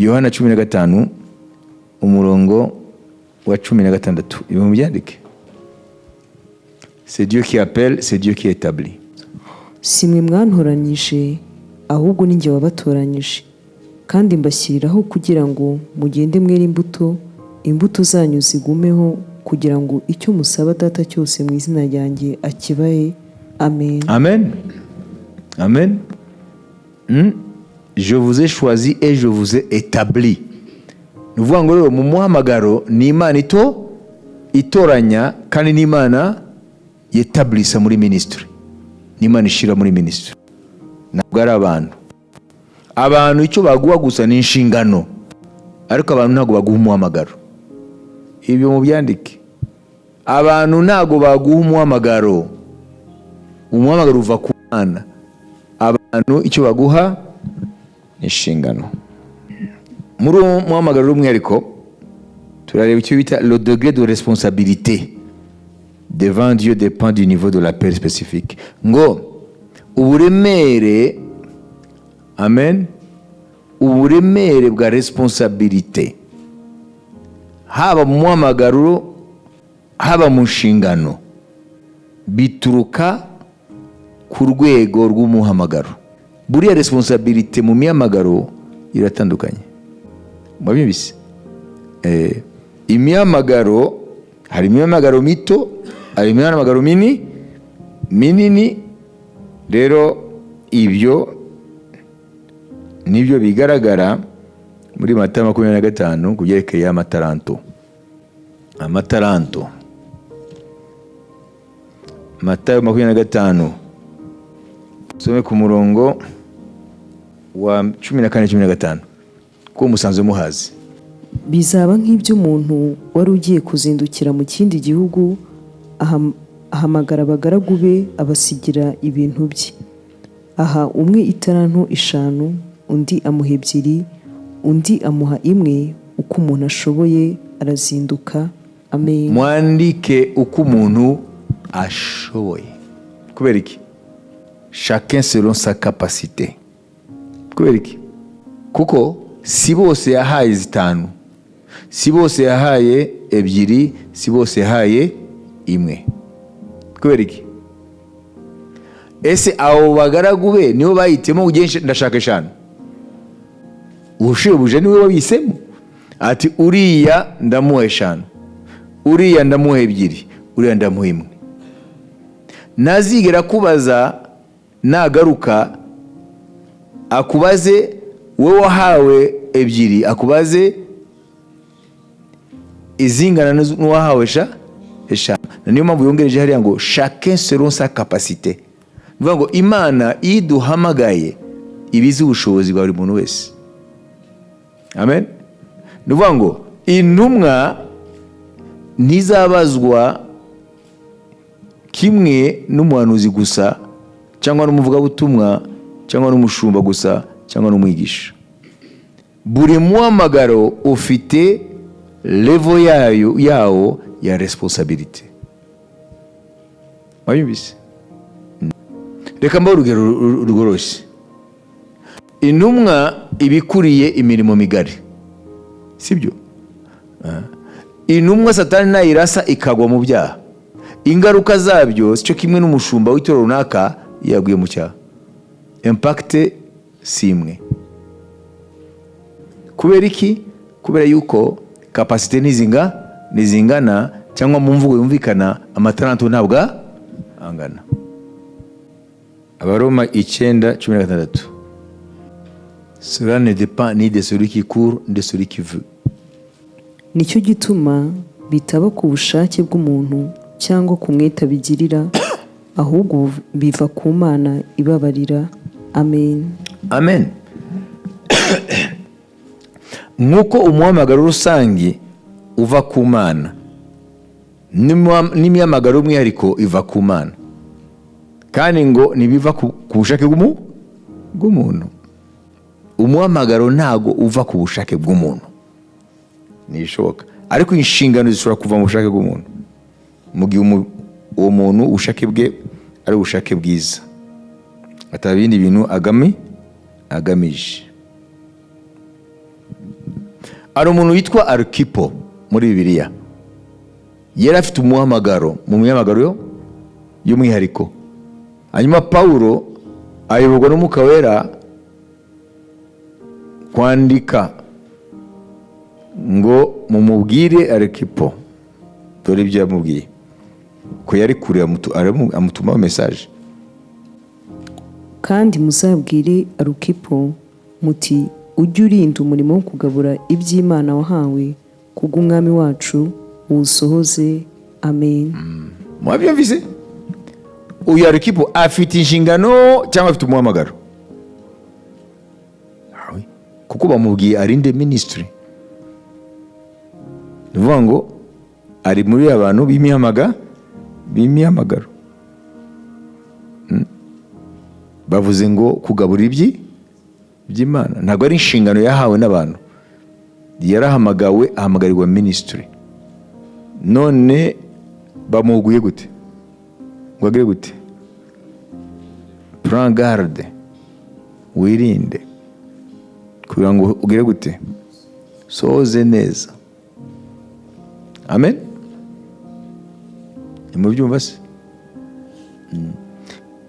Yohana 15, umurongo wa 16. Ibi mubyandike. C'est Dieu qui appelle, c'est Dieu qui établit. Si mwe mwantoranyije, ahubwo ni jye wabatoranyije, kandi mbashyiriraho kugira ngo mugende mwere imbuto, imbuto zanyu zigumeho, kugira ngo icyo musaba Data cyose mu izina ryanjye akibahe. Amen. Amen. Amen. Je vous ai choisi et je vous ai établi. Ni ukuvuga ngo rero mu muhamagaro ni Imana itoranya, kandi ni Imana yetablisa muri ministry, ni Imana ishyira muri ministry, ntabwo ari abantu. Abantu icyo baguha gusa ni inshingano, ariko abantu ntabwo baguha umuhamagaro. Ibyo mubyandike. Abantu ntabwo baguha umuhamagaro. Umuhamagaro uva ku Mana. Abantu icyo baguha ni inshingano. Muri uwo muhamagaro w'umwihariko turareba icyo bita le degré de responsabilité devant Dieu dépend du niveau de l'appel spécifique. Ngo uburemere, amen, uburemere bwa responsabilité, haba mu muhamagaro, haba mu nshingano, bituruka ku rwego rw'umuhamagaro. Buriya responsabilité mu mihamagaro iratandukanye. Mwabyumvise? Imihamagaro, hari imihamagaro mito, hari imihamagaro minini. Rero ibyo nibyo bigaragara muri Matayo 25 ku byerekeye amataranto. Amataranto, Matayo 25, usome ku murongo wa 14, 15, kuko musanzwe muhazi. Bizaba nk'iby'umuntu wari ugiye kuzindukira mu kindi gihugu, ahamagara abagaragu be, abasigira ibintu bye. Aha umwe itaranto 5, undi amuha 2, undi amuha 1, uko umuntu ashoboye, arazinduka. Amen. Mwandike uko umuntu ashoboye. Kubera iki? Chacun selon sa capacité. Kubera iki? Kuko si bose yahaye 5, si bose yahaye 2, si bose yahaye 1. Kubera iki? Ese abo bagaragu be nibo bahitemo ugenshi ndashaka 5? Ushebuje niwe wabisemo, ati uriya ndamuha 5, uriya ndamuha 2, uriya ndamuha 1. Ntazigera kubaza nagaruka akubaze wowe wahawe 2, akubaze izingana n'uwahawe 5. Niyo mpamvu yongereje hariya ngo chacun selon sa capacité. Ni ukuvuga ngo Imana iyo iduhamagaye iba izi ubushobozi bwa buri muntu wese. Amen. Ni ukuvuga ngo intumwa ntizabazwa kimwe n'umuhanuzi gusa, cyangwa n'umuvugabutumwa, cyangwa n'umushumba gusa, cyangwa n'umwigisha. Buri muhamagaro ufite level yawo ya responsabilité. Wabyumvise? Reka mbahe urugero rworoshye. Intumwa iba ikuriye imirimo migari, sibyo? Intumwa Satani nayirasa ikagwa mu byaha, ingaruka zabyo si cyo kimwe n'umushumba w'itorero runaka yaguye mu cyaha. Impact si imwe. Kubera iki? Kubera yuko capacité ntizingana, cyangwa mu mvugo yumvikana, amataranto ntabwo angana. Abaroma 9:16: cela ne dépend ni de celui qui court ni de celui qui veut. Nicyo gituma bitaba ku bushake bw'umuntu cyangwa ku mwete abigirira, ahubwo biva ku Mana ibabarira. Amen. Amen. Nk'uko umuhamagaro rusange uva ku Mana, n'imihamagaro y'umwihariko iva ku Mana, kandi ngo ntibiva ku bushake bw'umuntu. Umuhamagaro ntago uva ku bushake bw'umuntu, ntibishoboka. Ariko inshingano zishobora kuva mu bushake bw'umuntu, mu gihe uwo muntu ubushake bwe ari ubushake bwiza, ataba ibindi bintu agamije. Hari umuntu witwa Arukipo muri Bibiliya, yari afite umuhamagaro mu mihamagaro y'umwihariko. Hanyuma Pawulo ayoborwa n'Umwuka Wera kwandika ngo mumubwire Arukipo. Dore ibyo yamubwiye, ko yari kure, amutumaho message. Kandi muzabwire Arukipo muti: "Ujye urinda umurimo wo kugabura iby'Imana wahawe kubw'Umwami wacu, uwusohoze." Amen. Mwabyumvise? Uyu Arukipo afite inshingano cyangwa afite umuhamagaro? Ah oui. Kuko bamubwiye arinde ministry, ni ukuvuga ngo ari muri abantu b'imihamagaro. Bavuze ngo kugabura iby'Imana ntabwo ari inshingano yahawe n'abantu, yarahamagawe, ahamagarirwa ministry. None bamuhuguye gute ngo agire gute? Prends garde, wirinde kugira ngo ugire gute? Soze neza. Amen. Ntimubyumva se?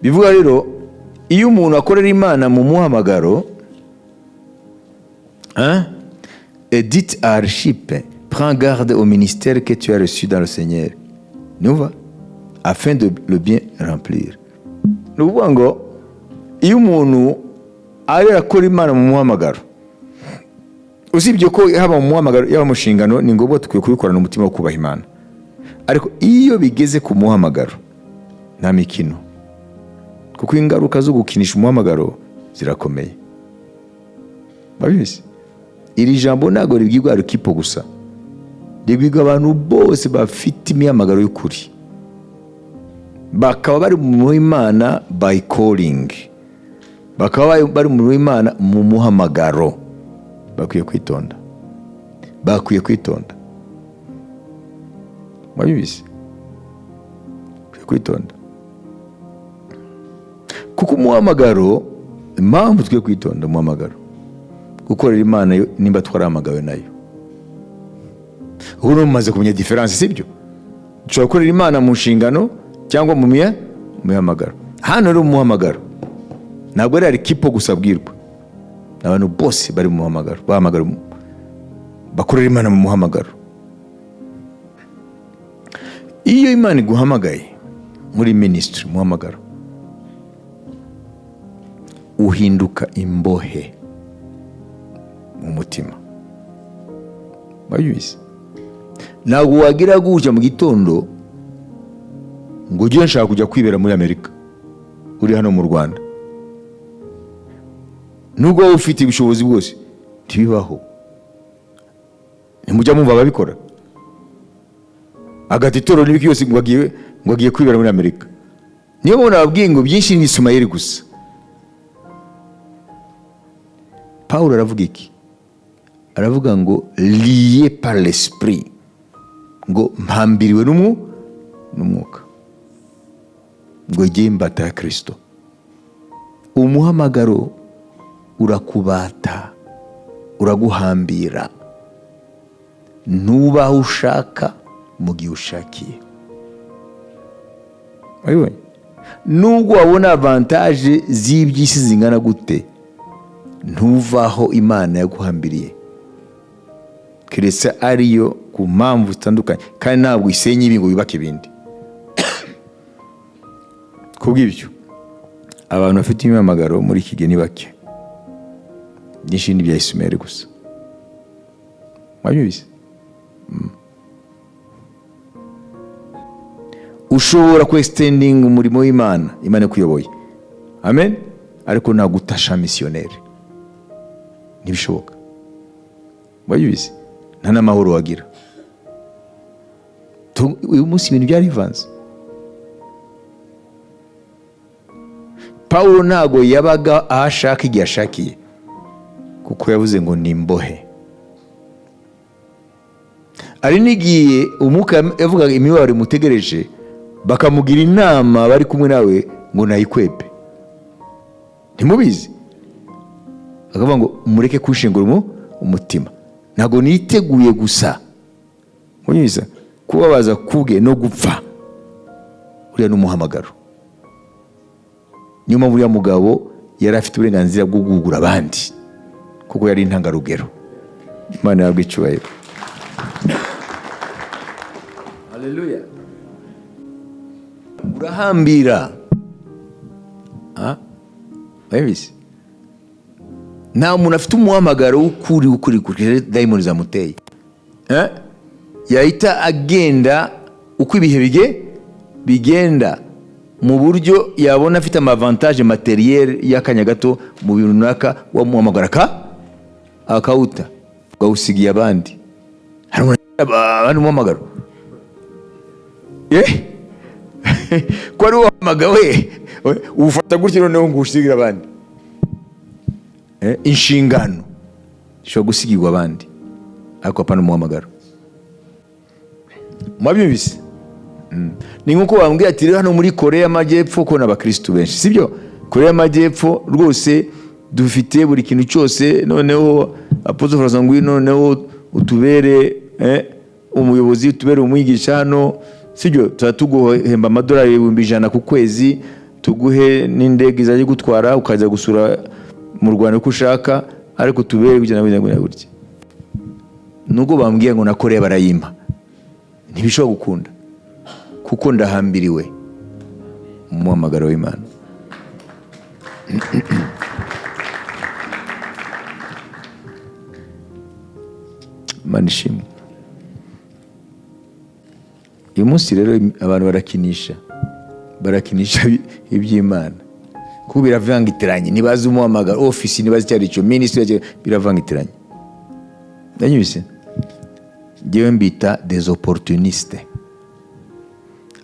Bivuga rero, iyo umuntu akorera Imana mu muhamagaro, hein? Et dites à Archippe: "Prends garde au ministère que tu as reçu dans le Seigneur", numva, afin de le bien remplir. Ni ukuvuga ngo iyo umuntu ari akora Imana mu muhamagaro, usibye ko haba mu muhamagaro, yaba mu nshingano, ni ngombwa, tukwiye kubikorana umutima wo kubaha Imana. Ariko iyo bigeze ku muhamagaro, nta mikino, kuko ingaruka zo gukinisha umuhamagaro zirakomeye. Babizi, iri jambo ntabwo ribwirwa Arukipo gusa, ribwirwa abantu bose bafite imihamagaro y'ukuri, bakaba bari mu murimo w'Imana by calling, bakaba bari mu murimo w'Imana mu muhamagaro. Bakwiye kwitonda, bakwiye kwitonda. Mwabizi, bakwiye kwitonda kuko umuhamagaro, impamvu tukwiye kwitonda umuhamagaro, gukorera Imana yo, nimba twarahamagawe nayo, ubu mumaze kumenya différence, sibyo? Dushobora gukorera Imana mu nshingano cyangwa mu mihamagaro. Hano rero umuhamagaro ntabwo ari Arikipo gusa abwirwa, abantu bose bari mu muhamagaro, bahamagara, bakorera Imana mu muhamagaro. Iyo Imana iguhamagaye muri ministry, muhamagaro, uhinduka imbohe mu mutima. Wabizi, ntabwo wagira gutya mu gitondo ngo ujye nshaka kujya kwibera muri Amerika uri hano mu Rwanda, nubwo wowe ufite ubushobozi bwose. Ntibibaho. Ntimujya mumva ababikora, agata itorero n'ibiki yose ngo agiye kwibera muri Amerika? Niyo mpamvu nababwiye ngo byinshi ni Isumayeli gusa. Pawulo aravuga iki? Aravuga ngo "lié par l'esprit", ngo mpambiriwe n'umwuka, ngo jye imbata ya Kirisito. Umuhamagaro urakubata, uraguhambira, ntubaho ushaka mu gihe ushakiye. Wabibonye? Nubwo wabona avantage z'iby'isi zingana gute, ntuvaho Imana yaguhambiriye, keretse ariyo ku mpamvu zitandukanye, kandi ntabwo isenya ibi ngo yubake ibindi. Kubw'ibyo, abantu bafite imihamagaro muri iki gihe ni bake, byinshi ni ibya Isumeri gusa. Wabyumvise? Ushobora kwextendinga umurimo w'Imana, Imana ikuyoboye, amen, ariko ntabwo utasha misiyoneri, ntibishoboka. Wabyumvise? Nta n'amahoro wagira. Uyu munsi ibintu byarivanze. Pawulo ntabwo yabaga aho ashaka igihe ashakiye, kuko yavuze ngo ni imbohe. Ari n'igihe umwuka yavugaga imibabaro imutegereje, bakamugira inama bari kumwe nawe ngo nayikwepe. Ntimubizi? Bakavuga ngo mureke kushingura umutima. Ntabwo niteguye gusa munyuza kubabaza kubwe no gupfa. Uriya ni umuhamagaro. Niyo mpamvu uriya mugabo yari afite uburenganzira bwo guhugura abandi, kuko yari intangarugero. Imana yahabwa icyubahiro. Haleluya. Urahambira. Wabibise? Nta muntu afite umuhamagaro w'ukuri ukuri kuri dayimoni zamuteye. Yahita agenda uko ibihe bigenda mu buryo yabona afite amavantage matériel y'akanya gato mu bintu runaka, wamuhamagara akawuta ukawusigiye abandi. Hari umuntu abandi umuhamagaro ko ari wahamagawe uwufata gutya, noneho ngo uwusigire abandi. Inshingano ishobora gusigirwa abandi, ariko apana umuhamagaro. Mwabyumvise? Ni nk'uko bambwiye ati rero hano muri Korea y'Amajyepfo ko n'abakirisitu benshi, sibyo? Korea y'Amajyepfo rwose dufite buri kintu cyose, noneho Apostle Francois, ngwino noneho utubere umuyobozi, utubere umwigisha hano, sibyo? Tuba tuguhemba amadolari 100,000 ku kwezi, tuguhe n'indege izajya igutwara ukajya gusura mu Rwanda uko ushaka, ariko tubere gutya na gutya na gutya. Nubwo bambwiye ngo na Korea barayimpa, ntibishobora gukunda kuko ndahambiriwe mu muhamagaro w'Imana. Imana ishimwe. Uyu munsi rero abantu barakinisha iby'Imana kuko biravangitiranye. Ntibazi umuhamagaro, ofisi ntibazi icyo ari cyo, minisitiri, biravangitiranye. Ndanyubise ngewe mbita des opportunistes,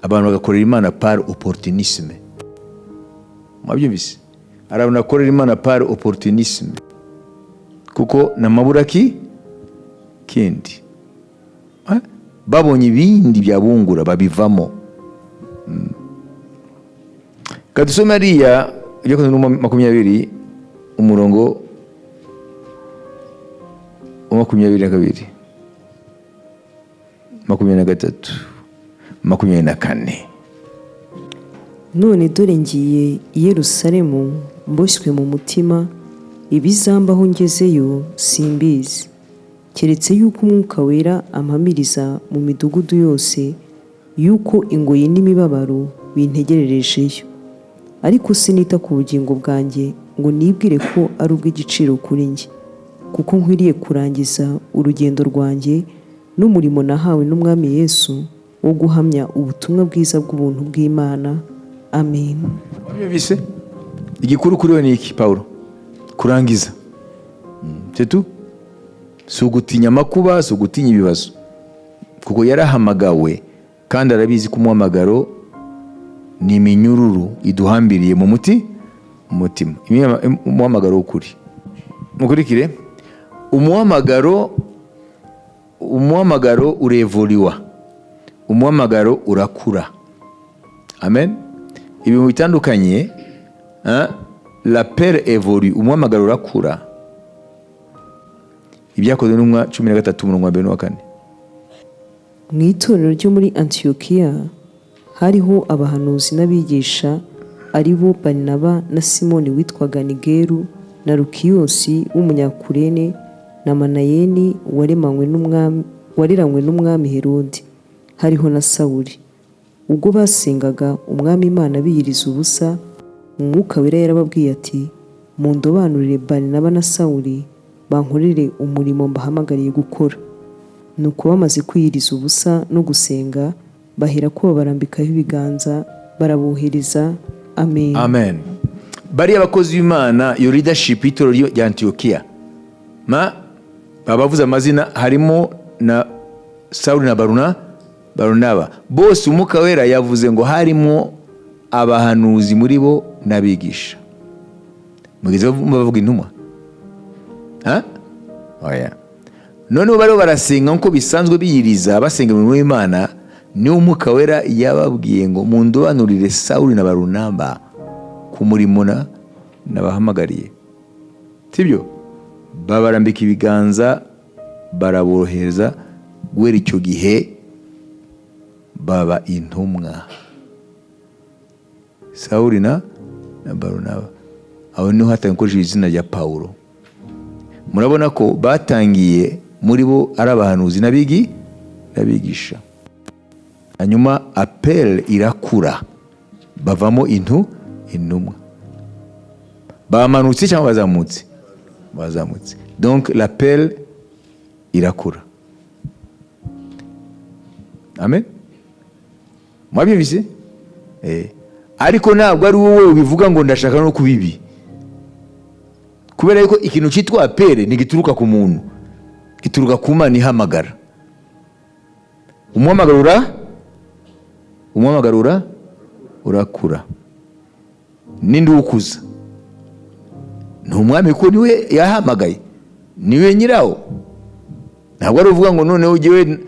abantu bagakorera Imana par opportunisme. Mwabyumvise? Hari abantu bakorera Imana par opportunisme kuko ni amaburaki kindi. Babonye ibindi byabungura babivamo. Kadusome hariya Ibyakozwe 20, umurongo wa 22, 23, 24. None dore ngiye i Yerusalemu mboshywe mu mutima, ibizambaho ngezeyo simbizi, keretse yuko Umwuka Wera ampamiriza mu midugudu yose yuko ingoyi n'imibabaro bintegererejeyo. Ariko sinita ku bugingo bwanjye ngo nibwire ko ari ubw'igiciro kuri njye, kuko nkwiriye kurangiza urugendo rwanjye n'umurimo nahawe n'Umwami Yesu wo guhamya ubutumwa bwiza bw'ubuntu bw'Imana. Amen. Wabyumvise? Igikuru kuri we ni iki, Paulo? Kurangiza. C'est tout. Si ugutinya amakuba, si ugutinya ibibazo, kuko yarahamagawe kandi arabizi ko umuhamagaro ni iminyururu iduhambiriye mu muti mu mutima. Umuhamagaro w'ukuri, mukurikire, umuhamagaro urevuriwa, umuhamagaro urakura. Amen. Ibintu bitandukanye, l'appel évolue, umuhamagaro urakura. Ibyakozwe n'Intumwa 13, umurongo wa mbere n'uwa kane. Mu itorero ryo muri Antiyokiya hariho abahanuzi n'abigisha, ari bo Barinaba na Simoni witwaga Nigeru na Lukiyosi w'Umunyakurene na Manayeni wareranywe n'umwami Herodi. Hariho na Sawuli. Ubwo basengaga Umwami Imana biyiriza ubusa, Umwuka Wera yarababwiye ati: "Mundobanurire Barinaba na Sawuli bankorere umurimo mbahamagariye gukora." Nuko bamaze kwiyiriza ubusa no gusenga, bahera ko babarambikaho ibiganza, barabohereza. Amen. Amen. Bariya bakozi b'Imana, iyo leadership y'itorero rya Antiyokiya, ma babavuze amazina, harimo na Sawuli na Barunaba, bose Umwuka Wera yavuze ngo harimo abahanuzi muri bo n'abigisha. Mugeze bavuga intumwa? Ha? Oya. Noneho bariho barasenga nk'uko bisanzwe, biyiriza, basenga umurimo w'Imana, niwo Umwuka Wera yababwiye ngo mundobanurire Sawuli na Barunaba ku murimo nabahamagariye, sibyo? Babarambika ibiganza, Baraborohereza. Guhera icyo gihe baba intumwa, Sawuli na Barunaba. Aho niho hatangiye gukoresha izina rya Pawulo. Murabona ko batangiye muri bo ari abahanuzi n'abigisha, hanyuma appel irakura, bavamo intumwa. Bamanutse cyangwa bazamutse? Bazamutse. Donc l'appel irakura. Amen. Mwabyumvise? Ariko ntabwo ari wowe ubivuga ngo ndashaka no kuba ibi, kubera yuko ikintu cyitwa appel ntigituruka ku muntu, gituruka ku Mana ihamagara. Umuhamagaro urakura. Ninde uwukuza? Ni Umwami, kuko niwe yahamagaye, niwe nyirawo. Ntabwo ari uvuga ngo noneho ugiye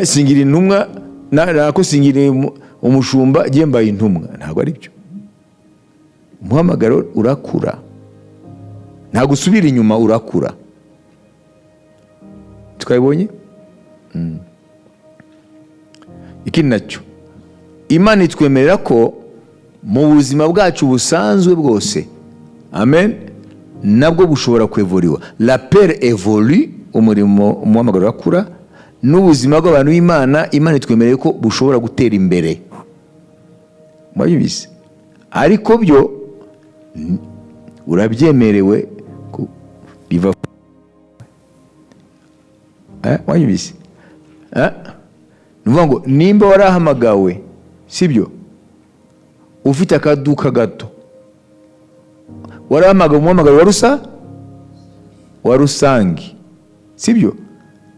singira intumwa nako singira umushumba, jye mbaye intumwa. Ntabwo ari byo. Umuhamagaro urakura, ntabwo usubira inyuma, urakura. Twabibonye. Ikindi nacyo, Imana itwemerera ko mu buzima bwacu busanzwe bwose, amen, nabwo bushobora kwevuriwa. L'appel évolue, umurimo, umuhamagaro urakura, n'ubuzima bw'abantu b'Imana, Imana itwemereye ko bushobora gutera imbere. Mwabyumvise? Ariko byo urabyemerewe biva. Wanyumvise? Ni ukuvuga ngo nimba warahamagawe, sibyo, ufite akaduka gato, warahamagawe umuhamagaro wa rusange, sibyo,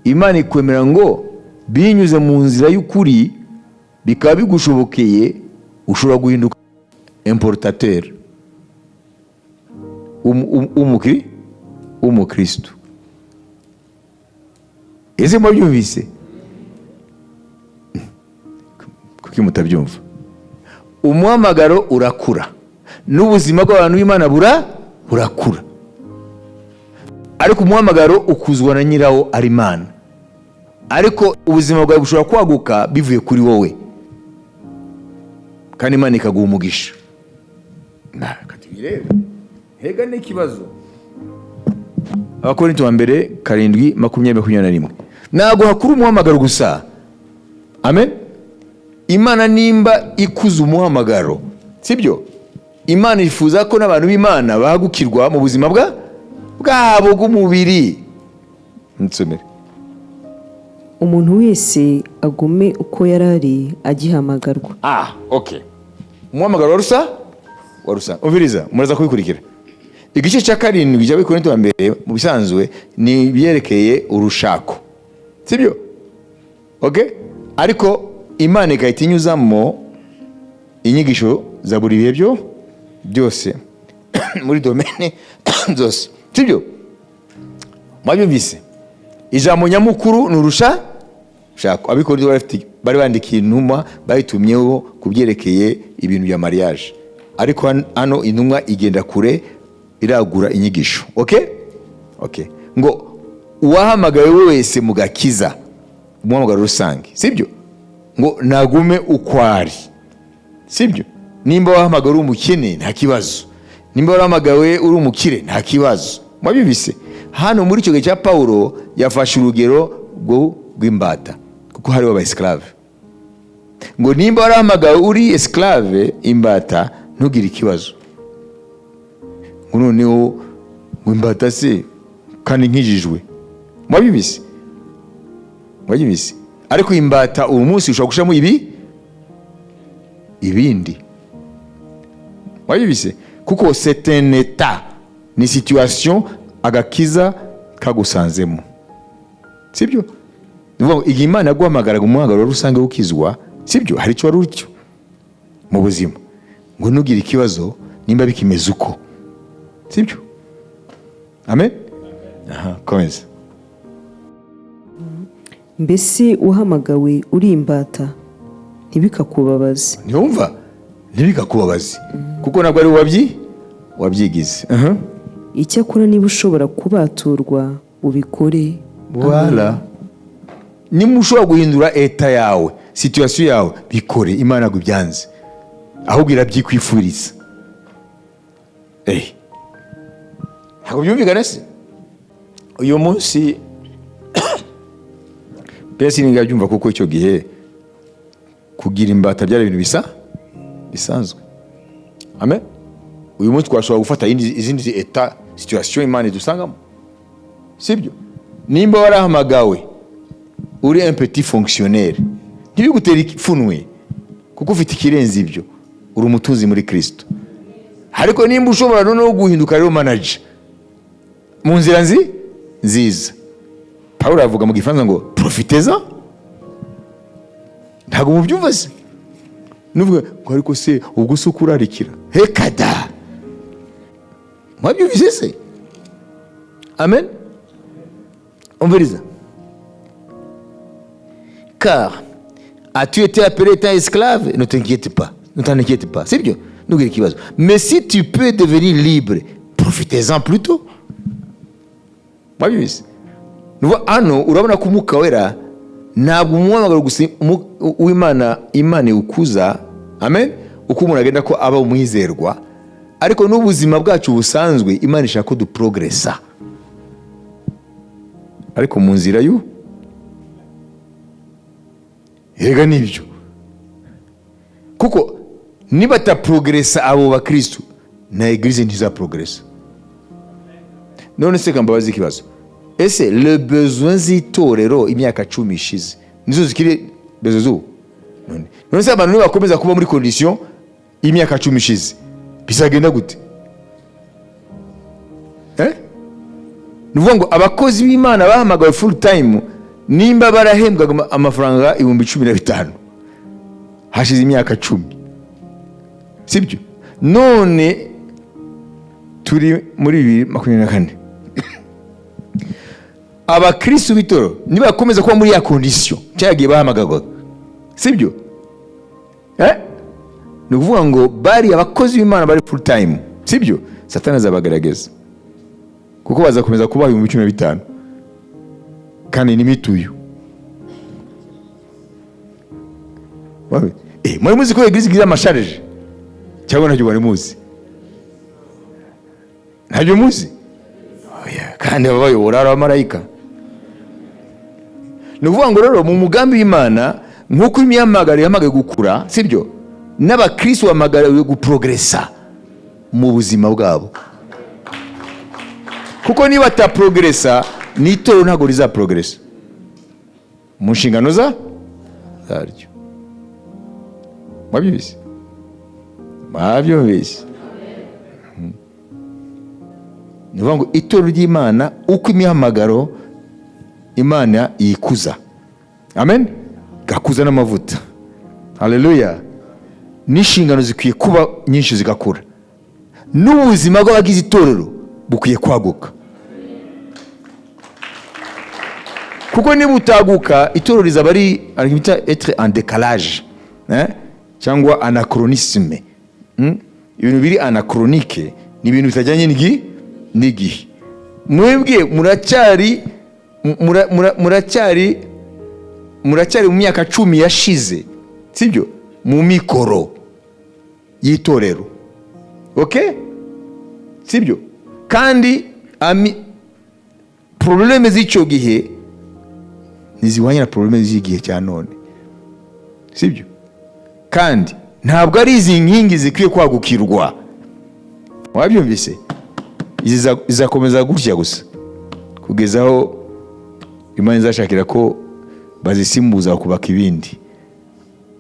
Imana ikwemera ngo binyuze mu nzira y'ukuri, bikaba bigushobokeye, ushobora guhinduka importateur w'umukristo. Ese mwabyumvise? Kuki mutabyumva? Umuhamagaro urakura, n'ubuzima bw'abantu b'Imana burakura, ariko umuhamagaro ukuzwa na nyirawo, ari Imana. Ariko ubuzima bwawe bushobora kwaguka bivuye kuri wowe, kandi Imana ikaguha umugisha. Reka tubirebe hega n'ikibazo. Abakorinto wa mbere 7, 20, 21. Ntabwo hakura umuhamagaro gusa. Amen. Imana nimba ikuza umuhamagaro, sibyo, Imana yifuza ko n'abantu b'Imana bahagukirwa mu buzima bwabo bw'umubiri. Nsomere. Umuntu wese agume uko yari ari agihamagarwa. Ah, okay. Umuhamagaro wa rusa. Umviriza, muraza kubikurikira. Igice cya 7 cy'Abakorinto wa mbere mu bisanzwe ni ibyerekeye urushako, sibyo? Okay, ariko Imana igahita inyuzamo inyigisho za buri bihe byo byose muri domaine zose, sibyo? Mwabyumvise? Ijambo nyamukuru ni urusha shako. Abakorinto bari bandikiye intumwa, bayitumyeho ku byerekeye ibintu bya mariage, ariko hano intumwa igenda kure, iragura inyigisho. Okay, ngo uwahamagawe wese mu gakiza, umuhamagaro rusange, sibyo, ngo nagume uko ari, sibyo? Nimba wahamagawe uri umukene, nta kibazo. Nimba wahamagawe uri umukire, nta kibazo. Mwabyumvise? Hano muri icyo gihe cya Pawulo yafashe urugero rw'imbata, kuko hariho aba esclave. Ngo nimba warahamagawe uri esclave, imbata, ntugire ikibazo. Ngo noneho ngo imbata se kandi nkijijwe? Mwabyumvise? Mwabyumvise? Ariko imbata uwo munsi ushobora gushyiramo ibindi. Mwabyumvise? Kuko c'est un état, ni situation agakiza kagusanzemo, sibyo? Ni ukuvuga ngo igihe Imana yaguhamagaraga umuhamagaro rusange w'ukizwa, sibyo, hari icyo wari uricyo mu buzima. Ngo ntugire ikibazo nimba bikimeze uko, sibyo? Amen. Aha, komeza. Mbese uhamagawe uri imbata, ntibikakubabaze. Ntiwumva? Ntibikakubabaze, kuko ntabwo ari wabyigize. Aha. Icyakora niba ushobora kubaturwa, ubikore. Voilà. Niba ushobora guhindura état yawe, situation yawe, bikore. Imana ntabwo ibyanze, ahubwo irabyikwifuriza. Ntabwo byumvikana se? Uyu munsi mbese byumva, kuko icyo gihe kugira imbata byari ibintu bisanzwe. Amen. Uyu munsi twashobora gufata izindi état, situation Imana idusangamo, sibyo? Nimba warahamagawe uri un petit fonctionnaire, ntibigutere ipfunwe, kuko ufite ikirenze ibyo, uri umutunzi muri Kristo. Ariko nimba ushobora noneho guhinduka rero manager mu nzira nziza, Paul avuga mu Gifaransa ngo "profitez-en". Ntabwo mubyumva se? Nuvuga ngo ariko se ubwo si ukurarikira? Hekada, mwabyumvise se? Amen. Umviriza: "Car as-tu été appelé étant esclave? Ne t'inquiète pas, ne t'en inquiète pas." Sibyo? Ntugire ikibazo. "Mais si tu peux devenir libre, profitez-en plutôt." Mwabyumvise? Nuvuga hano urabona ko Umwuka Wera ntabwo umuhamagaro gusa w'Imana, Imana iwukuza, amen, uko umuntu agenda ko aba umwizerwa, ariko n'ubuzima bwacu busanzwe Imana ishaka ko duprogressa, ariko mu nzira yu erega nibyo, kuko nibataprogressa abo bakristu, na église ntizaprogressa. None se kambabaza ikibazo: ese le besoin z'itorero imyaka 10 ishize nizo zikiri besoin z'ubu? None se abantu nibakomeza kuba muri condition y'imyaka 10 ishize, bizagenda gute? Eh? Ni ukuvuga ngo abakozi b'Imana bahamagawe full time, nimba barahembwaga amafaranga 15,000 hashize imyaka 10, sibyo? None turi muri 2024. Abakristu b'itoro nibakomeza kuba muri ya condition cyagiye bahamagarwaga, sibyo? Eh? Ni ukuvuga ngo bari abakozi b'Imana bari full time, sibyo? Satani azabagaragaza, kuko bazakomeza kubaha 15,000 kandi n'imituyu. Muri muzi ko église igira ama charges, cyangwa ntabyo bari muzi? Ntabyo muzi? Oya, kandi baba bayobora ari abamarayika. Ni ukuvuga ngo rero mu mugambi w'Imana, nk'uko imihamagaro ihamagaye gukura, sibyo? N'abakristo bahamagariwe guprogressa mu buzima bwabo, kuko niba bataprogressa, n'itorero ntabwo rizaprogressa mu nshingano zaryo. Mwabyumvise? Mwabyumvise? Ni ukuvuga ngo itorero ry'Imana, uko imihamagaro Imana yikuza, amen, gakuza n'amavuta, haleluya, n'inshingano zikwiye kuba nyinshi, zigakura, n'ubuzima bw'abagize itorero bukwiye kwaguka, kuko niba utaguka, itorero rizaba ari bita être en décalage, eh? Cyangwa anachronisme. Ibintu biri anachronique ni ibintu bitajyanye n'igihe. Mwebwe muracyari mu myaka 10 yashize, sibyo? Mu mikoro y'itorero, okay, sibyo? Kandi problème z'icyo gihe ntizihwanye na problème z'igihe cya none, sibyo? Kandi ntabwo ari izi nkingi zikwiye kwagukirwa. Wabyumvise? Izi zizakomeza gutya gusa kugeza aho Imana izashakira ko bazisimbuza bakubaka ibindi.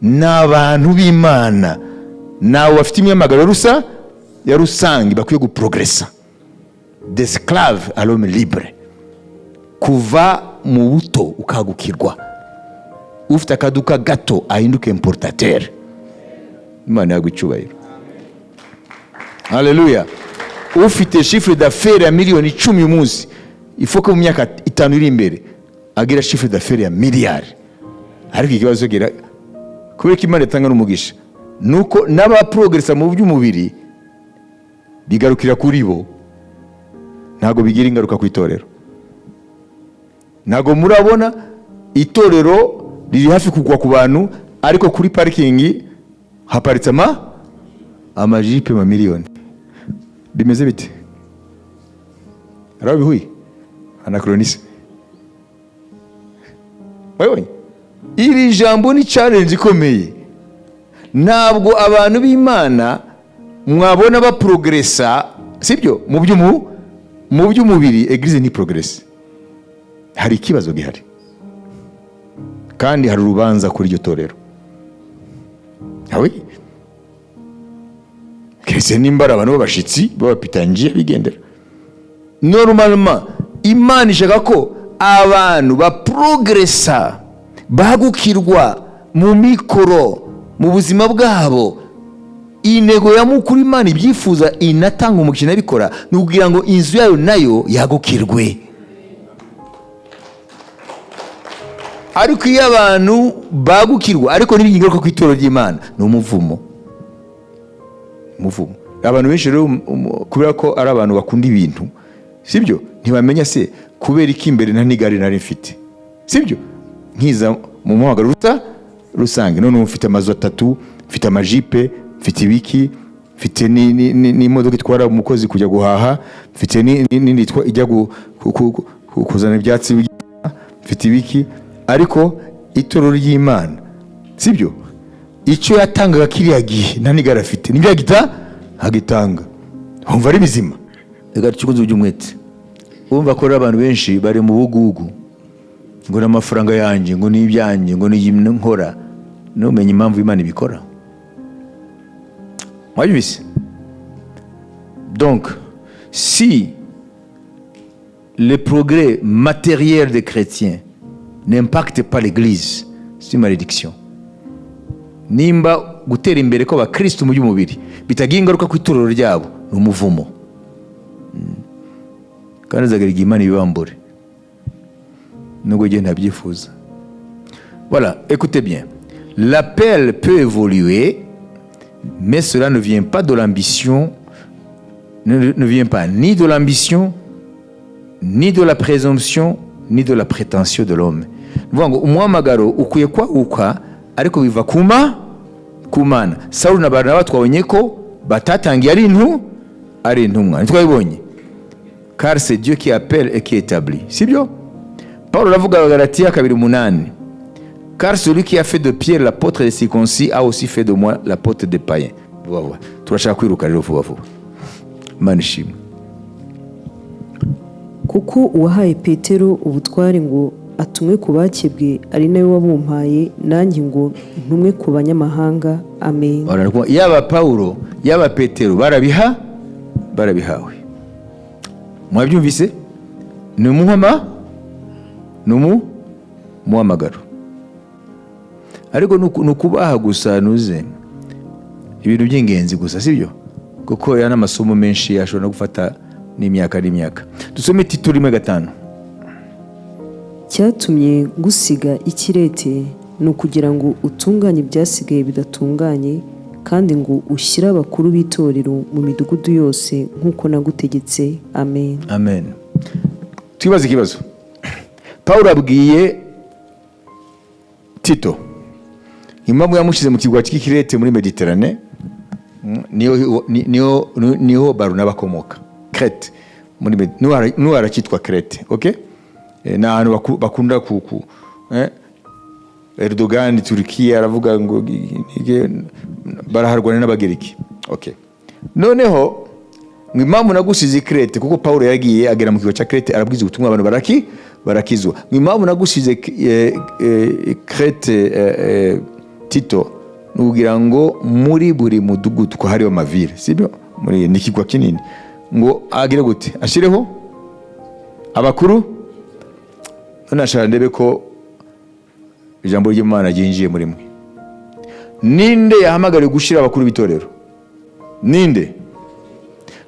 Ni abantu b'Imana, nabo bafite imihamagaro ya rusange bakwiye guprogressa d'esclave à l'homme libre, kuva mu buto ukagukirwa. Ufite akaduka gato ahinduke importateur. Imana yaguha icyubahiro, haleluya. Ufite chiffre d'affaires ya miliyoni 10 uyu munsi, ifo ko mu myaka 5 iri imbere agira chiffre d'affaires ya miliyari. Ariko ikibazo gira, kubera ko Imana itanga n'umugisha, nuko n'abaprogressa mu by'umubiri bigarukira kuri bo, ntabwo bigira ingaruka ku itorero. Ntabwo murabona itorero riri hafi kugwa ku bantu, ariko kuri parikingi haparitse amajipe mamiliyoni. Bimeze bite? Hari aho bihuye? Anachronisme. Wabibonye? Iri jambo ni challenge ikomeye. Ntabwo abantu b'Imana mwabona baprogressa, sibyo, mu by'umubiri, église ntiprogresse. Hari ikibazo gihari, kandi hari urubanza kuri iryo torero. Awe keretse nimba ari abantu b'abashitsi b'abapitangiye bigendera. Normalement Imana ishaka ko abantu baprogressa, bagukirwa mu mikoro, mu buzima bwabo. Intego ya mukuru Imana ibyifuza, inatanga umugisha, inabikora, ni ukugira ngo inzu yayo nayo yagukirwe. Ariko iyo abantu bagukirwa ariko ntibigire ingaruka ku itorero ry'Imana, ni umuvumo, umuvumo. Abantu benshi rero, kubera ko ari abantu bakunda ibintu, sibyo, ntibamenya se kubera iki imbere nta n'igare nari mfite, sibyo, nkiza mu muhamagaro rusange. None ubu mfite amazu atatu, mfite amajipe, mfite ibiki, mfite n'imodoka itwara umukozi kujya guhaha, mfite n'indi ijya kuzana ibyatsi, mfite ibiki. Ariko itorero ry'Imana, sibyo, icyo yatangaga kiriya gihe nta n'igare afite, nibyo agitanga. Wumva ari bizima? Reka ducukuze uby'umwete. Wumva ko rero abantu benshi bari mu bugugu, ngo ni amafaranga yanjye, ngo ni ibyanjye, ngo ni iyi nkora. Ntumenye impamvu Imana ibikora. Mwabyumvise? Donc si le progrès matériel des chrétiens n'impacte pas l'église, c'est une malédiction. Nimba gutera imbere kw'abakristo mu by'umubiri bitagira ingaruka ku itorero ryabo, ni umuvumo. Kandi azagera igihe Imana ibibambure, nubwo njye ntabyifuza. Voilà, écoutez bien: l'appel peut évoluer, mais cela ne vient pas de l'ambition, ne vient pas ni de l'ambition, ni de la présomption, ni de la prétention de l'homme. Ni ukuvuga ngo umuhamagaro ukwiye kwaguka, ariko biva ku Mana. Sawuli na Barinaba twabonye ko batatangiye ari intumwa, ntitwabibonye? Car c'est Dieu qui appelle et qui établit, sibyo? Paul aravuga, Galatiya 2:8: "Car celui qui a fait de Pierre l'apôtre des circoncis a aussi fait de moi l'apôtre des païens." Vuba vuba, turashaka kwiruka rero, vuba vuba. Imana ishimwe. Kuko uwahaye Petero ubutware ngo atumwe ku bakebwe ari nawe wabumpaye nanjye ngo ntumwe ku banyamahanga. Amen. Yaba Paulo, yaba Petero, barabihawe. Mwabyumvise? Ni umuhama ni umuhamagaro, ariko ni ukubaha gusa, nuze ibintu by'ingenzi gusa, sibyo? Kuko ya n'amasomo menshi ashobora no gufata n'imyaka n'imyaka. Dusome Tito 1:5. Cyatumye ngusiga i Kirete ni ukugira ngo utunganye ibyasigaye bidatunganye, kandi ngo ushyire abakuru b'itorero mu midugudu yose nk'uko nagutegetse. Amen. Amen. Twibaze ikibazo. Paul abwiye Tito impamvu yamushyize mu kirwa cy'Ikirete muri Mediterane. Niho Barunaba akomoka, Crete. Muri n'ubu haracyitwa Crete, okay? Ni ahantu bakunda ku Erdogan, Turukiya, aravuga ngo baraharwana n'Abagereki, okay? Noneho ngo impamvu nagusize i Krete, kuko Paul yagiye agera mu kirwa cya Krete, arabwiza ubutumwa, abantu barakizwa. Ngo impamvu nagusize Krete, Tito, ni ukugira ngo muri buri mudugudu, ko hariho amavile, sibyo? Muri ni ikirwa kinini, ngo agire gute? Ashireho abakuru. None ashaka ndebe ko ijambo ry'Imana ryinjiye muri mwe. Ninde yahamagariwe gushyira abakuru b'itorero? Ninde?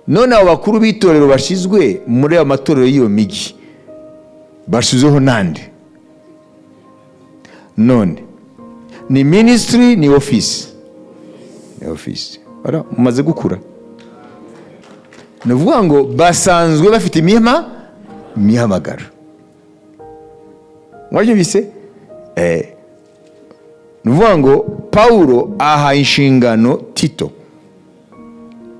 None abo bakuru b'itorero bashyizwe muri ayo matorero y'iyo migi bashyizweho nande? None ni ministry, ni office, ni office. Voilà, mumaze gukura. Ni ukuvuga ngo basanzwe bafite imihamagaro. Mwabyumvise? Ni ukuvuga ngo Pawulo aha inshingano Tito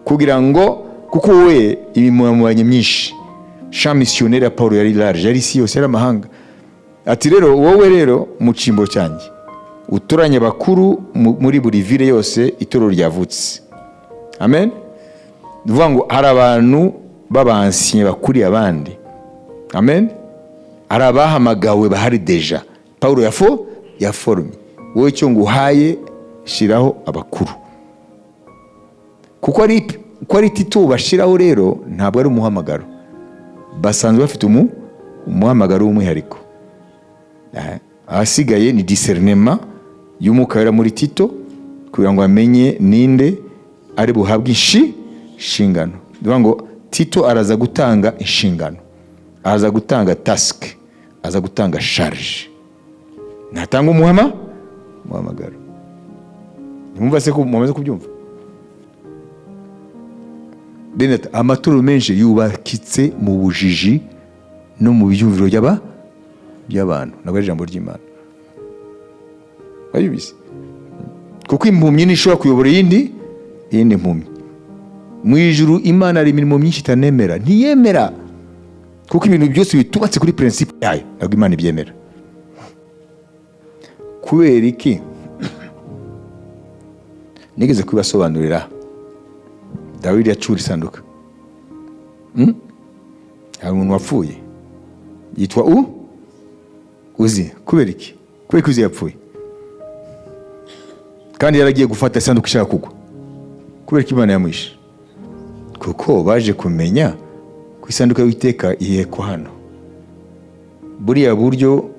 kugira ngo, kuko we imirimo yamubanye myinshi, champ missionnaire ya Pawulo yari large, yari isi yose, yari amahanga. Ati: "Rero wowe rero mu cyimbo cyanjye utoranye abakuru muri buri ville yose itorero ryavutse." Amen. Ni ukuvuga ngo hari abantu b'aba anciens bakuriye abandi. Amen. Hari abahamagawe bahari déjà Pawulo yaforumye. Wowe icyo nguhaye, shyiraho abakuru. Kuko ari ko ari Tito bashyiraho rero, ntabwo ari umuhamagaro, basanzwe bafite umuhamagaro w'umwihariko. Ahasigaye ni discernement y'Umwuka Wera muri Tito kugira ngo amenye ninde ari buhabwe inshingano. Ni ukuvuga ngo Tito araza gutanga inshingano, araza gutanga task, aza gutanga charge, ntatanga umuhamagaro. Ntimwumva se ko mumaze kubyumva? Bene data, amatorero menshi yubakitse mu bujiji no mu byumviro by'abantu, ntabwo ari ijambo ry'Imana. Wabyumvise? Kuko impumyi ntishobora kuyobora iyindi mpumyi. Mu ijuru Imana hari imirimo myinshi itanemera, ntiyemera, kuko ibintu byose bitubatse kuri principe yayo ntabwo Imana ibyemera. Kubera iki? Nigeze kubibasobanurira. Dawidi yacura isanduka. Hari umuntu wapfuye yitwa Uzi. Kubera iki? Kubera ko Uzi yapfuye kandi yaragiye gufata isanduku ishaka kugwa? Kubera ko Imana yamwishe, kuko baje kumenya ko isanduku y'Uwiteka ihekwa hano. Buriya buryo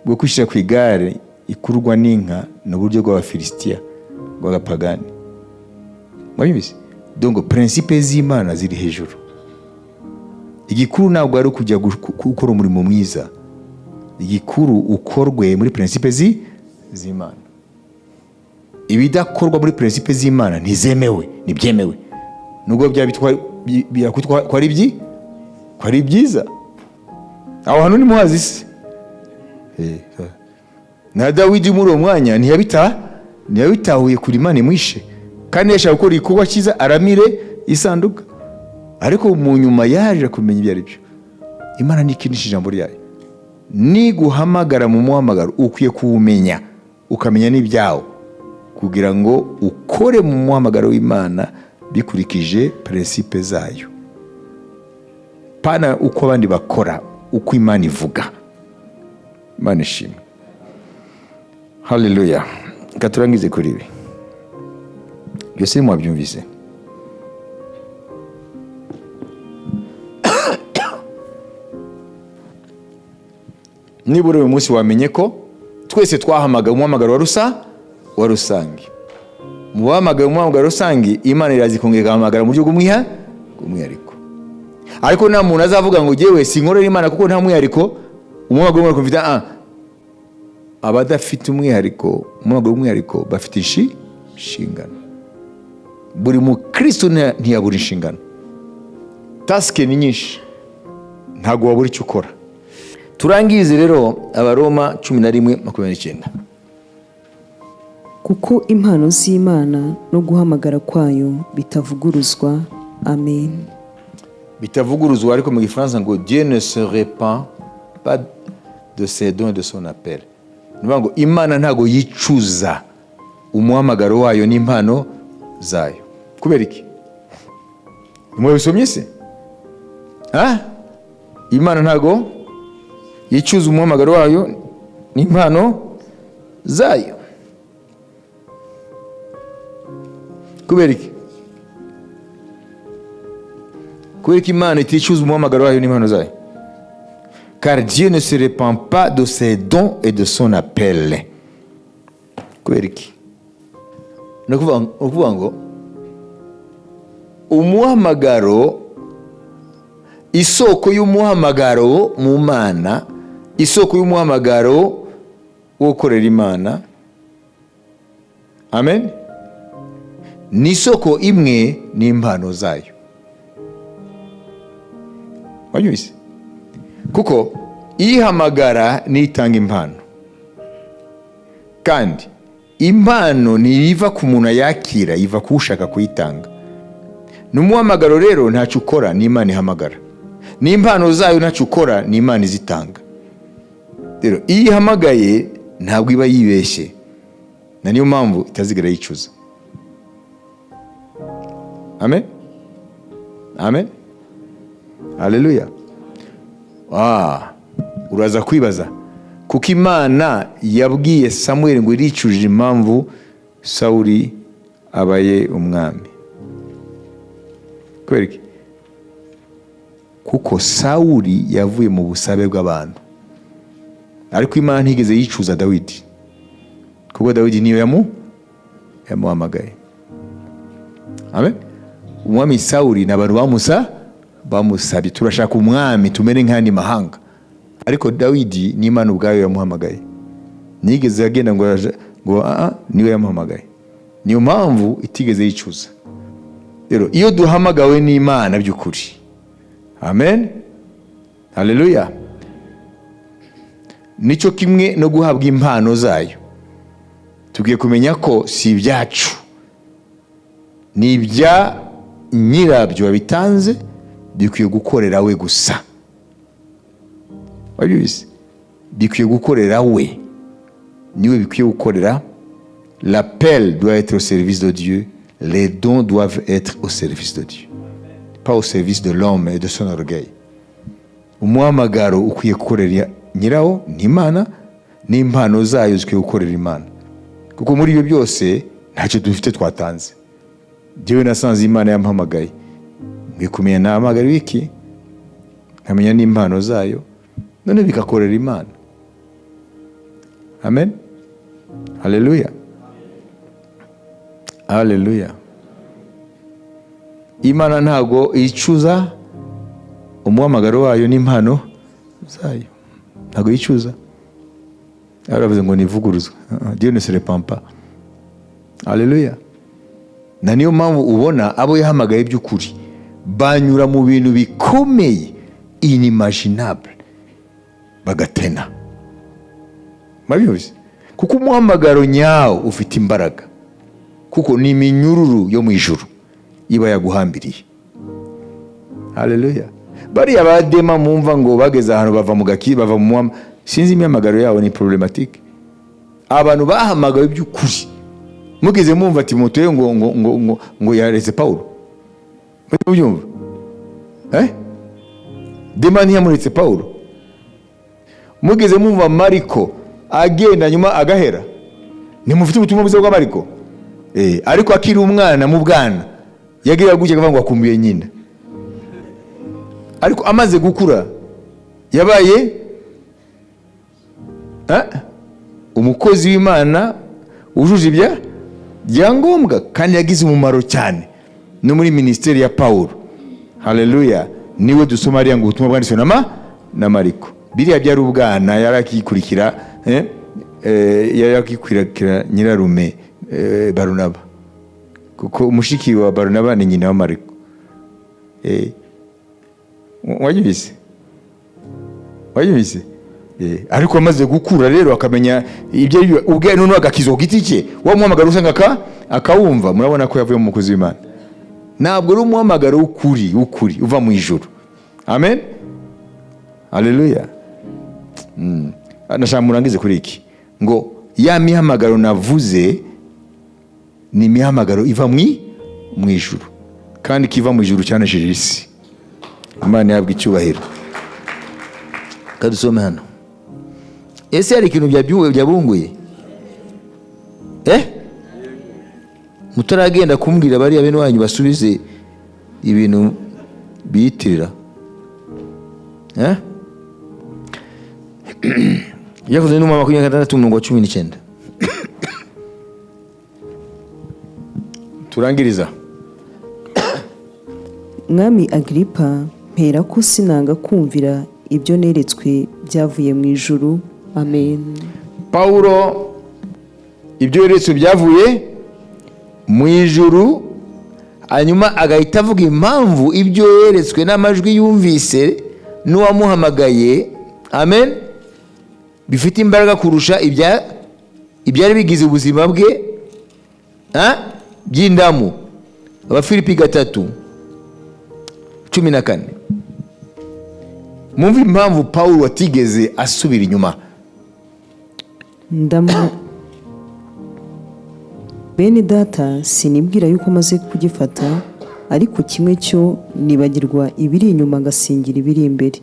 bwo kwishyira ku igare ikururwa n'inka ni uburyo bw'Abafilisitiya, bw'abapagani. Mwabizi? Donc principe z'Imana ziri hejuru. Igikuru ntabwo ari ukujya gukora umurimo mwiza, igikuru ukorwe muri principe z'Imana. Ibidakorwa muri principe z'Imana ntizemewe, ntibyemewe, nubwo byaba byakwitwa ko ari byiza. Aho hantu nimuhazi se? Na Dawidi muri uwo mwanya ntiyabitahuye kuri Imana imwishe, kandi yashaka gukora igikorwa cyiza, aramire isanduka. Ariko mu nyuma yaje kumenya ibyo ari byo. Imana ntikinisha ijambo ryayo. Niguhamagara mu muhamagaro, ukwiye kuwumenya, ukamenya n'ibyawo, kugira ngo ukore mu muhamagaro w'Imana bikurikije principe zayo, pana uko abandi bakora, uko Imana ivuga. Imana ishimwe, haleluya. Reka turangize kuri ibi byose. Mwabyumvise? Nibura uyu munsi wamenye ko twese twahamagawe umuhamagaro wa rusange. Mu bahamagawe umuhamagaro rusange, Imana iraza ikongera igahamagara mu buryo bw'umwihariko. Ariko nta muntu azavuga ngo jyewe sinkorera Imana kuko nta mwihariko, umuhamagaro w'umwihariko mfite. Abadafite umwihariko, umuhamagaro w'umwihariko, bafite inshingano. Buri mukristo ntiyabura inshingano. Task ni nyinshi, ntabwo wabura icyo ukora. Turangize rero Abaroma 11:29. Kuko impano z'Imana no guhamagara kwayo bitavuguruzwa. Amen. Bitavuguruzwa, ariko mu Gifaransa ngo "Dieu ne se repent pas de ses dons et de son appel." Ni ukuvuga ngo Imana ntabwo yicuza umuhamagaro wayo n'impano zayo. Kubera iki? Mwabisomye se? Ha? Imana ntabwo yicuza umuhamagaro wayo n'impano zayo. Kubera iki? Kubera ko Imana iticuza umuhamagaro wayo n'impano zayo. Car Dieu ne se repent pas de ses dons et de son appel. Kubera iki? Ni ukuvuga ngo umuhamagaro, isoko y'umuhamagaro mu Mana, isoko y'umuhamagaro wo gukorera Imana, amen, ni isoko imwe n'impano zayo. Wabyumvise? Kuko Ihamagara n'itanga impano, kandi impano ntiyiva ku muntu ayakira, iva ku ushaka kuyitanga. N'umuhamagaro rero ntacyo ukora, ni Imana ihamagara. N'impano zayo ntacyo ukora, ni Imana izitanga. Rero iyo ihamagaye ntabwo iba yibeshye, na niyo mpamvu itazigera yicuza. Amen, amen, haleluya. Ah, uraza kwibaza kuko Imana yabwiye Samuel ngo iricujije impamvu Sawuli abaye umwami. Kubera iki? Kuko Sawuli yavuye mu busabe bw'abantu, ariko Imana ntigeze yicuza Dawidi, kuko Dawidi niyo yamuhamagaye. Amen. Umwami Sawuli ni abantu bamusabye, turashaka umwami tumere nk'andi mahanga. Ariko Dawidi ni Imana ubwayo yamuhamagaye, ntigeze agenda ngo ngo niwe yamuhamagaye. Niyo mpamvu itigeze yicuza. Rero iyo duhamagawe n'Imana by'ukuri, amen, haleluya, nicyo kimwe no guhabwa impano zayo. Tugiye kumenya ko si ibyacu, ni ibya nyirabyo wabitanze, bikwiye gukorera we gusa. Wabyumvise? Bikwiye gukorera we, niwe bikwiye gukorera. L'appel doit être au service de Dieu, les dons doivent être au service de Dieu, pas au service de l'homme et de son orgueil. Umuhamagaro ukwiye gukorera nyirawo, ni Imana, n'impano zayo zikwiye gukorera Imana, kuko muri ibyo byose ntacyo dufite twatanze. Njyewe nasanze Imana yampamagaye, nkwiye kumenya nahamagara iki, nkamenya n'impano zayo, none bigakorera Imana. Amen, haleluya, haleluya. Imana ntago yicuza umuhamagaro wayo n'impano zayo, ntago yicuza. Baravuze ngo nivuguruzwe. Dieu ne se repent pas. Haleluya. Na niyo mpamvu ubona abo yahamagaye by'ukuri banyura mu bintu bikomeye inimaginable, bagatena. Murabizi, kuko umuhamagaro nyawo ufite imbaraga, kuko ni iminyururu yo mu ijuru iba yaguhambiriye. Haleluya. Bariya badema mumva ngo bageze ahantu bava mu gaki, bava mu muhama, sinzi, imihamagaro yabo ni problématique. Abantu bahamagawe by'ukuri, mugeze mumva Timoteyo ngo yaretse Pawulo? Mubyumva? Dema ntiyamuretse Pawulo. Mugeze mumva Mariko agenda nyuma agahera? Ntimufite ubutumwa bwiza bwa Mariko? Ariko akiri umwana, mu bwana, yagira gutya akavuga ngo akumbuye nyina. Ariko amaze gukura yabaye umukozi w'Imana wujuje ibya byangombwa, kandi yagize umumaro cyane no muri minisiteri ya Pawulo. Haleluya. Niwe dusoma hariya ngo ubutumwa bwanditswe na Mariko. Biriya byari ubwana, yari akikurikira yari akikurikira nyirarume Barunaba, kuko umushiki wa Barunaba ni nyina wa Mariko. Wabyumvise? Wabyumvise? Ariko amaze gukura rero akamenya ibyo ari byo ubwe, noneho agakizwa ku giti cye, wa muhamagaro usanga akawumva. Murabona ko yavuye mu mukozi w'Imana. Ntabwo ari umuhamagaro w'ukuri uva mu ijuru. Amen, haleluya. Nashaka murangize kuri iki, ngo ya mihamagaro navuze ni imihamagaro iva mu ijuru, kandi ikiva mu ijuru cyanesheje isi. Imana ihabwa icyubahiro. Kadusome hano. Ese hari ikintu byabunguye? Mutaragenda kumbwira, bariya bene wanyu basubize ibintu biyitirira. Yakoze n'umwa 26 umurongo wa 19, turangiriza. Mwami Agiripa, mpera ko sinanga kumvira ibyo neretswe byavuye mu ijuru. Amen. Pawulo ibyo yeretswe byavuye mu ijuru, hanyuma agahita avuga impamvu ibyo yeretswe n'amajwi yumvise n'uwamuhamagaye. Amen. Bifite imbaraga kurusha ibyari bigize ubuzima bwe by'indamu. Abafilipi 3:14. Mwumve impamvu Pawulo atigeze asubira inyuma. Ndamu Bene data, sinibwira yuko maze kugifata, ariko kimwe cyo nibagirwa ibiri inyuma, ngasingira ibiri imbere.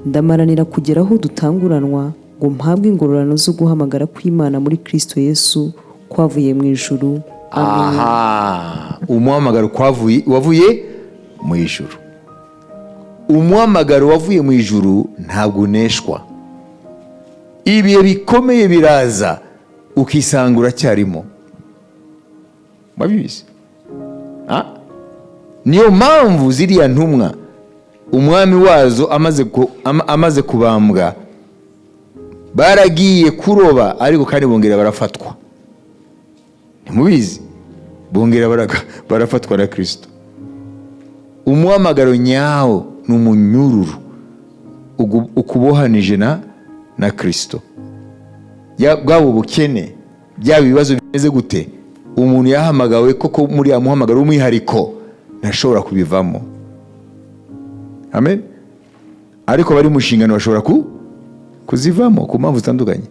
Ndamaranira kugera aho dutanguranwa ngo mpabwe ingororano zo guhamagara kw'Imana muri Kristo Yesu kwavuye mu ijuru. Amen. Aha, umuhamagaro wavuye mu ijuru. Umuhamagaro wavuye mu ijuru ntabwo uneshwa. Ibihe bikomeye biraza, ukisanga uracyarimo. Wabizi? Ah? Niyo mpamvu ziriya ntumwa, umwami wazo amaze kubambwa, baragiye kuroba, ariko kandi bongera barafatwa. Ntimubizi? Bongera barafatwa na Kirisito. Umuhamagaro nyawo ni umunyururu ukubohanije na Kirisito. Bwaba ubukene, byaba ibibazo bimeze gute, umuntu yahamagawe koko muri ya muhamagaro w'umwihariko ntashobora kubivamo. Amen. Ariko bari mu nshingano bashobora kuzivamo ku mpamvu zitandukanye.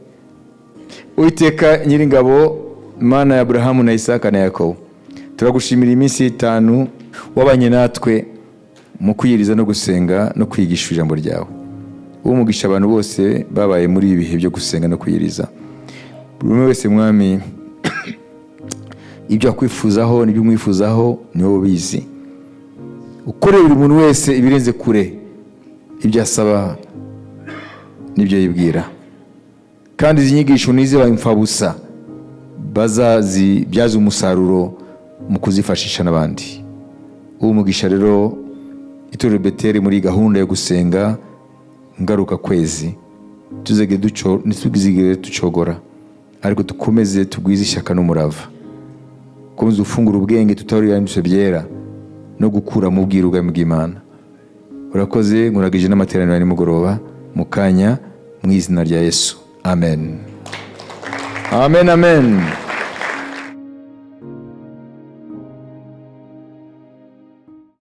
Uwiteka Nyiringabo, Mana ya Aburahamu na Isaka na Yakobo, turagushimira iminsi 5 wabanye natwe mu kwiyiriza no gusenga no kwigisha ijambo ryawe. Umugisha abantu bose babaye muri ibi bihe byo gusenga no kwiyiriza. Buri umwe wese, Mwami, ibyo akwifuzaho n'ibyo umwifuzaho ni wowe ubizi. Ukorera buri muntu wese ibirenze kure ibyo asaba n'ibyo yibwira. Kandi izi nyigisho ntiziba imfabusa, bazazibyaza umusaruro mu kuzifashisha n'abandi. Uwo mugisha rero itorero Beteli muri gahunda yo gusenga ngaruka kwezi, ntituzigere ducogora, ariko dukomeze tugwize ishyaka n'umurava, dukomeze ufungura ubwenge tutarura ibyanditswe byera no gukura mu bwiru bw'Imana. Urakoze. Nkuragije n'amateraniro ya nimugoroba mu kanya, mu izina rya Yesu, amen, amen, amen.